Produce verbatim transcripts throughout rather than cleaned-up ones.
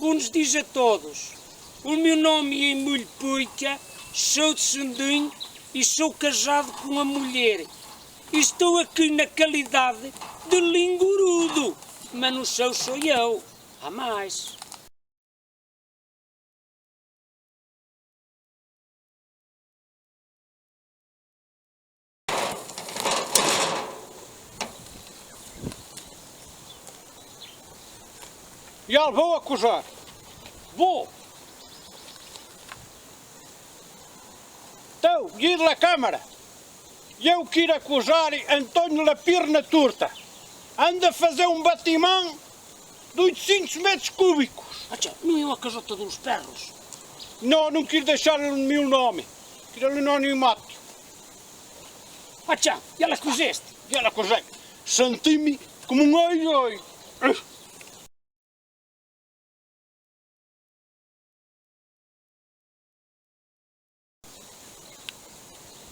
Bons dias a todos. O meu nome é Emílio Puica, sou de Sandim e sou casado com a mulher. Estou aqui na qualidade de lingurudo, mas não sou só eu, há mais. Ial, vou acusar. Vou. Então, guia da câmara. Eu quero acusar António Lapirna Turta. Anda a fazer um batimão de oitocentos metros cúbicos. Atxa, não é uma casota dos perros? Não, não quero deixar-lhe o meu nome. Quero-lhe o anonimato. Atxa, e ela cozeste? E ela cozeste. Senti-me como um oi-oi.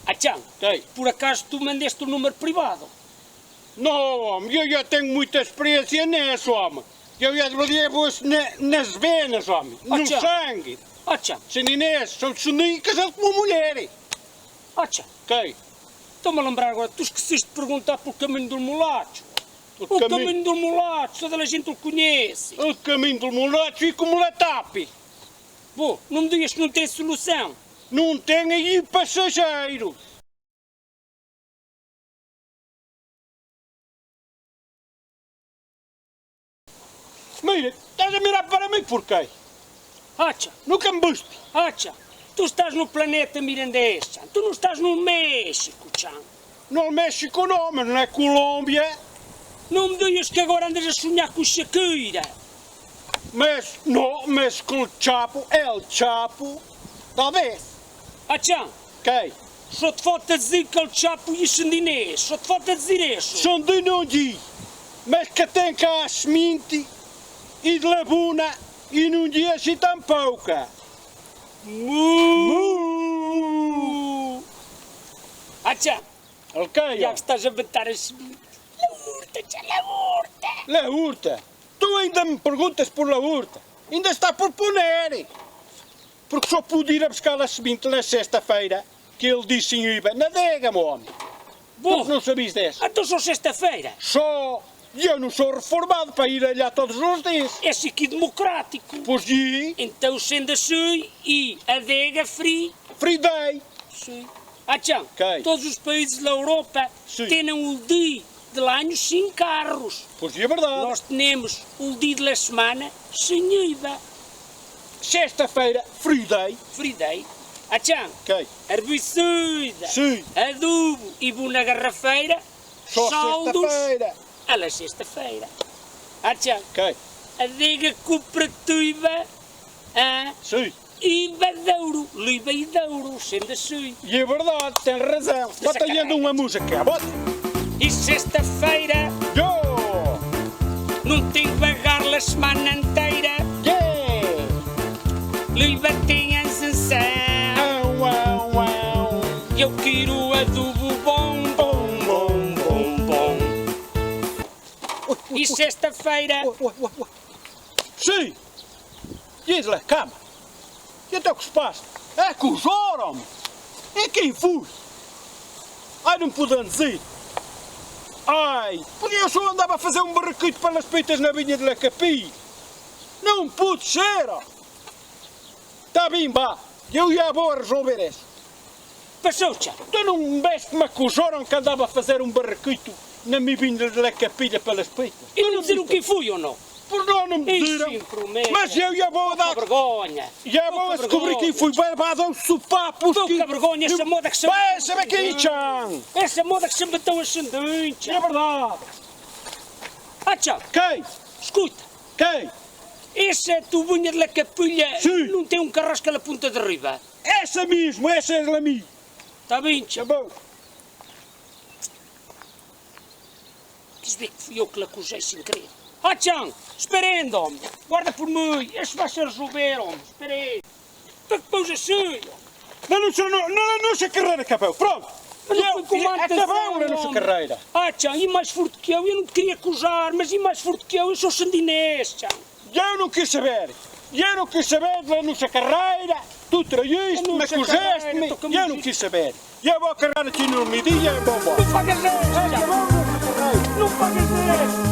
Atxa, por acaso tu me deste o número privado? Não, homem, eu já tenho muita experiência nisso, homem. Eu já trabalhei vos ne-, nas venas, homem, no sangue. Atxa. Sou de Sandim, casado com uma mulher. Atxa. Quem? Estou-me a lembrar agora, tu esqueceste de perguntar pelo caminho do Mulato. O caminho do Mulato, toda a gente o conhece. O caminho do Mulato e como lá tape. Bom, não me digas que não tem solução. Não tem aí passageiro. Mira, estás a mirar para mim porquê? Atxa. Nunca me viste. Atxa, tu estás no planeta mirandês, tchan. Tu não estás no México, tchan. No México não, mas na Colômbia. Não me digas que agora andas a sonhar com Shakira. Mas, não, mas com o Chapo, El Chapo, talvez. Atxa. Quem? Só te falta dizer que El Chapo e sandinês. Só te falta dizer isso. Sandi não diz. Mas que tem cá a semente e de labuna e não diz assim tão pouca. Mu. Mu. Atxa. El quê? Já que estás a inventar as sementes. La hurta, tchan, la hurta. La hurta? Tu ainda me perguntas por la hurta? Ainda está por poner. Porque só pude ir a buscar a semente na sexta-feira, que ele disse em Iba, na adega, meu homem. Bom, tu não sabias dessa? Então só sexta-feira? Só. E eu não sou reformado para ir allá todos os dias. É assim que democrático. Pois é. Então sendo assim, e adega free? Free day. Sim. Atxa, todos os países da Europa têm o dia de l'any sem carros. Pois é verdade. Nós temos o dia de la semana sem Iba. Sexta-feira, free day. Free day. Atxa, herbicida, adubo e vou na garrafeira. Só sexta-feira. A la sexta-feira. Atxa, adega cooperativa, ah, Iba d'Ouro, Iba d'Ouro, sendo assim. E é verdade, tem razão. Bota aí uma música, bota. E sexta-feira, não tem que pagar la semana inteira. Iba tem isenção. Eu quero adubo bom, bom, bom, bom, bom. E sexta-feira. Sim! Diz-lhe, calma. E até o que se passa? É que os oram! É quem fui? Ai, não pude dizer. Ai, porque eu só andava a fazer um barraquito para as peitas na vinha de la Capilha. Não pude ser, ó. Tá bem, vá. Eu já vou resolver isso. Passou, tchan. Tu não veste-me que os oram que andava a fazer um barraquito na minha vinha de la Capilha pelas peitas? E não dizer o que foi ou não? Por não, não me dizeram. Mas eu já vou dar. Pouca vergonha. Já vou descobrir quem foi. Vai, vai dar um sopapo. Pouca vergonha, essa moda que se... Vai saber quem, tchan. Essa moda que se meteu ascendente. É verdade. Ah, tchan. Quem? Escuta. Quem? Essa tubunha de la Capilha não tem um carrasco na ponta de riba? Essa mesmo, essa é a minha. Tá bem, tchan. Tá bom. Quis ver que fui eu que la acusei sem querer. Ah, tchan, esperem, homem. Guarda por mim. Este vai se resolver, homem. Esperem. Para que pôs assim? Não, não, não, não, não, se carreira acabou. Pronto. Mas não foi com má intenção, homem. Acabou a nossa carreira. Ah, tchan, e mais forte que eu. Eu não te queria acusar, mas e mais forte que eu. Eu sou sandinês, tchan. Eu não quis saber. Ieu no quin saber, la nusa carraira, tu traïst, me acusest, ieu no quin saber. Ieu vaig carrar-te, no, mi di, ieu vaig. No fagues res! No fagues res!